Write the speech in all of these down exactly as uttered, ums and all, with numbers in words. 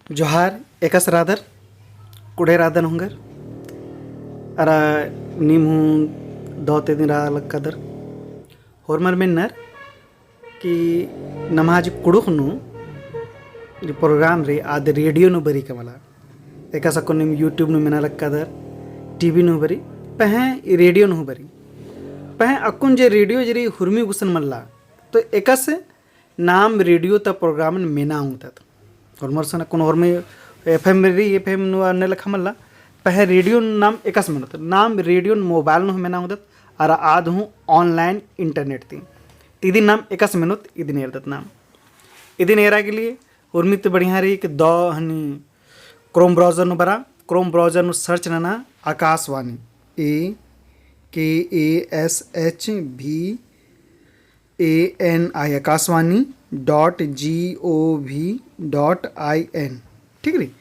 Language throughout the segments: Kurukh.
जोहार, एकासे रअदर, कुड़े रअदर नू हूँ गर, अरा नीम हूँ दव ती इदिन रआ लक्कादर। होरमर मेन्नर कि नम्है जे कुँड़ुख़ नू जे program रई आद radio नू बरई का मला। एकासे अक्कुन नीम YouTube नू मेना लक्कादर, TV नू बरई, पहें radio नू बरई। पहें अक्कुन जे radio जे रई हुरमी गुसन मल्ला, तो एकासे नाम radio ता program मेना ओंगदत। होरमर सन अक्कुन होरमी FM रई, FM नू अन्ने लेखा मल्ला, पहें radio नाम एकासे मेनोत। नाम radio mobile नू मेना ओंगदत, अरा आद हूँ online internet ती। इदिन नाम एकासे मेनोत, इदिन एरदत नाम। इदिन एरा के लिए उर्मी ती बढ़िया रई कि दव हनी Chrome browser नू बरा, Chrome browser नू search नना आकाशवाणी, A K A S H V A N I, आकाशवाणी dot G O V dot I N। ठीक रई,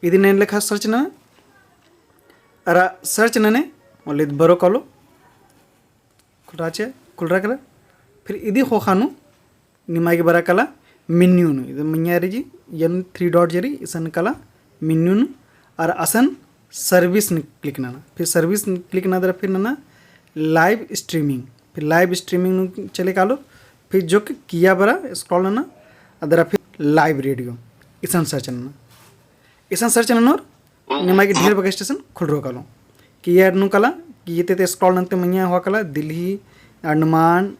इदिन एन लेखा search नना, अरा search नने, ओलिद बरो कालो, खुलराचे, खुलरा केरा। फिर इदी ख़ोख़ा नू निमा गे बरा काला menu नू, इदे मइय्याँ रई जी, एन three dot जे रई, इसन काला menu नू, अरा असन service नू click नना। फिर service नू click नना दरा फिर नना live streaming, फिर live streaming नू चले कालो, फिर जो कि किया बरा scroll नना, अदरा फिर live radio, इसन search नना। इसन search ननोर निमा गे ढेर बग्गे station खुलरो कालो। कि एन्ने नू काला, कि इते ते scroll नन्ते मइय्याँ होआ काला, दिल्ली, अंडमान,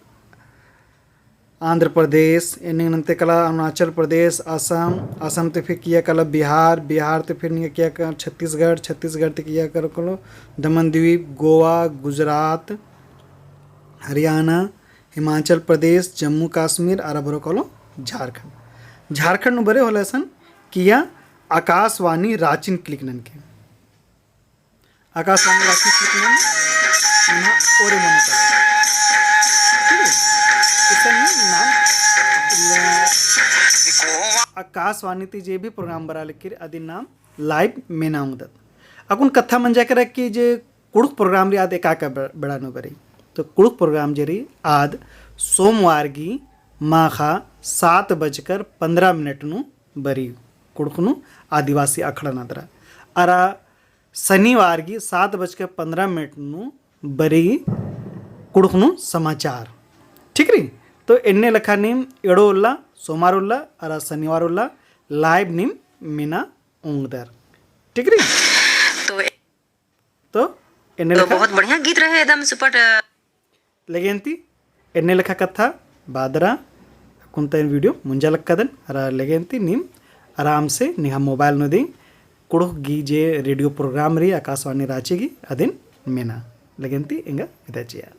आंध्र प्रदेश, एन्ने नन्ते काला अरुणाचल प्रदेश, असम, असम ते फिर किया काला बिहार, बिहार ते फिर निंगा किया काला छत्तीसगढ़, छत्तीसगढ़ ते किया काला कालो दमनदीप, गोवा, गुजरात, हरियाणा, हिमाचल प्रदेश, जम्मू कश्मीर, अरा बरो कालो झारखंड। झारखंड नू बरे होले असन किया आकाशवाणी राँचिन click ननके। आकाशवाणी राँचिन click नन, नम्है ओरे मनो कालो। ठीक है? इसन नाम आकाशवाणी ती जे भी program बरा लगी अदिन नाम live मेना ओंगदत। अक्कुन कत्था मंजा केरा कि जे कुँड़ुख़ program रई आद एका एका बे-, बेड़ा नू बरई। तो कुँड़ुख़ program जे रई आद सोमवार गी माख़ा सात बजकर पन्द्रह मिनट नू बरई। कुँड़ुख़ नू आदिवासी अखड़ा नू दरा। अरा शनिवार गी सात बजकर पन्द्रह मिनट नू बरई कुँड़ुख़ नू समाचार। ठीक रई? तो एन्ने लेखा नीम एड़ो उल्ला, सोमवार उल्ला, अरा शनिवार उल्ला live नीम मेना ओंगदर। ठीक रई? तो तो एन्ने तो लेखा बहुत बढ़िया गीत रहे, एकदम super। लेगेन्ती एन्ने लेखा कत्था बअदरा। अक्कुन ता एन video मुंजा लक्कादन, अरा लेगेन्ती नीम आराम से निंग्है mobile नू दिम कुँड़ुख़ गी जे radio program रई आकाशवाणी राँची गी अदिन मेना। लेगेन्ती एंगा विदा चिआ।